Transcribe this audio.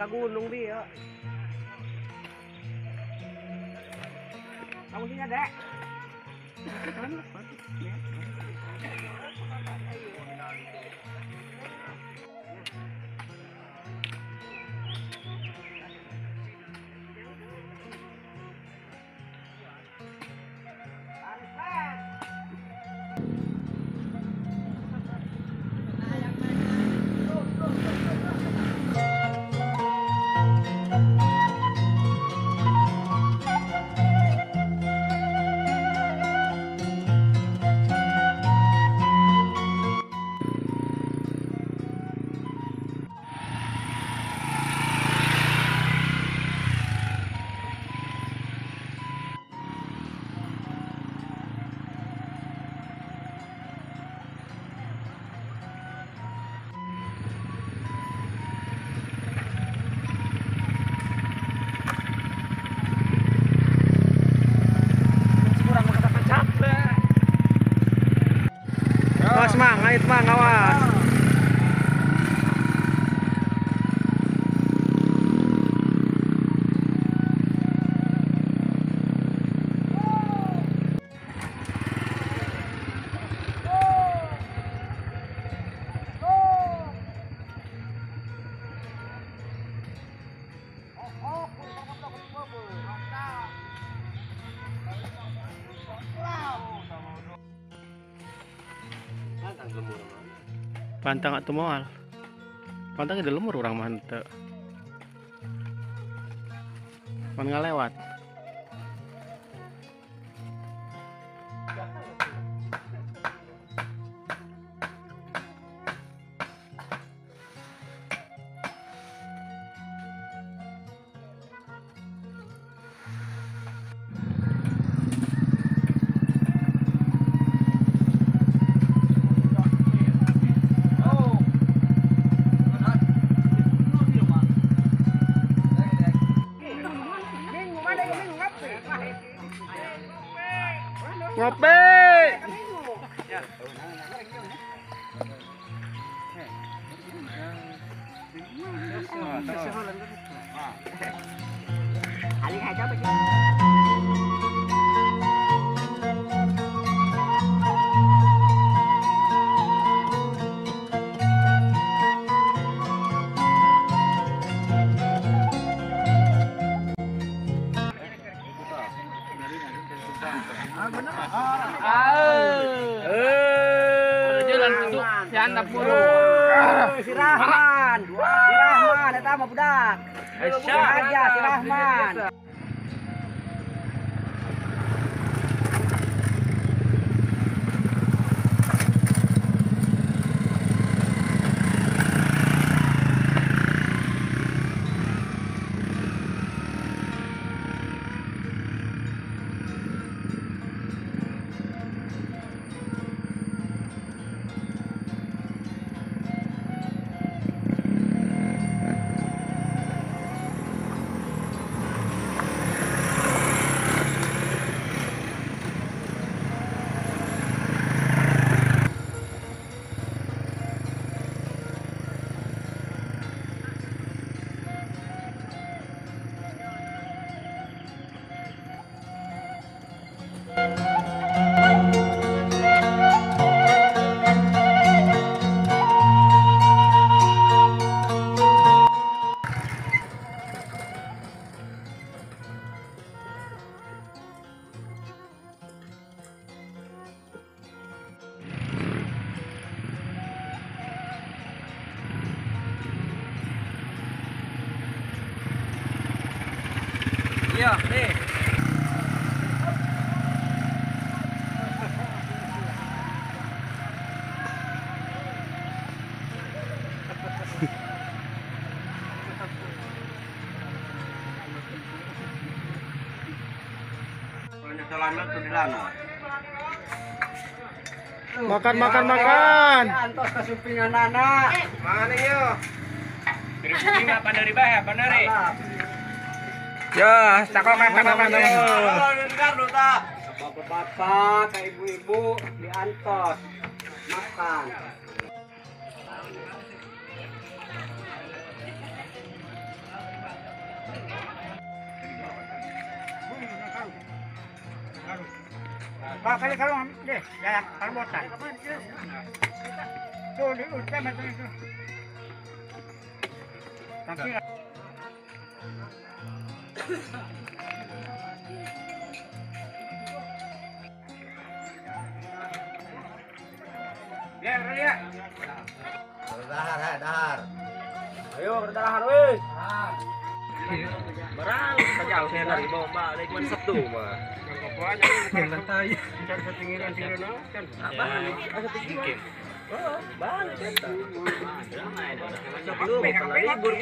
Ka gunung bi ya. Kamu sini Dek. Awas mang, ngait mang, awas. Pantang atau moal? Pantang di lemur orang mah henteu. Pan ngalewat. Ngopi. Si Rahman, si Rahman, eta mah budak. Aja si Rahman. Iya, nih. Makan, makan, makan. Antos kasumpingan anak. Mana yo? Dari apa dari bah, apa dari? Ya, cakep kan. Bapak-bapak, ke ibu-ibu diantos makan. Kali kalau deh, ya kalau bosan. Tuh di utama itu. Tapi ya, ya. Dahar, dahar. Ayo, berdahar weh. Barang saja saya dari bawah balik mana Sabtu mah. Lantai. Oh, balik eta. Sabtu libur.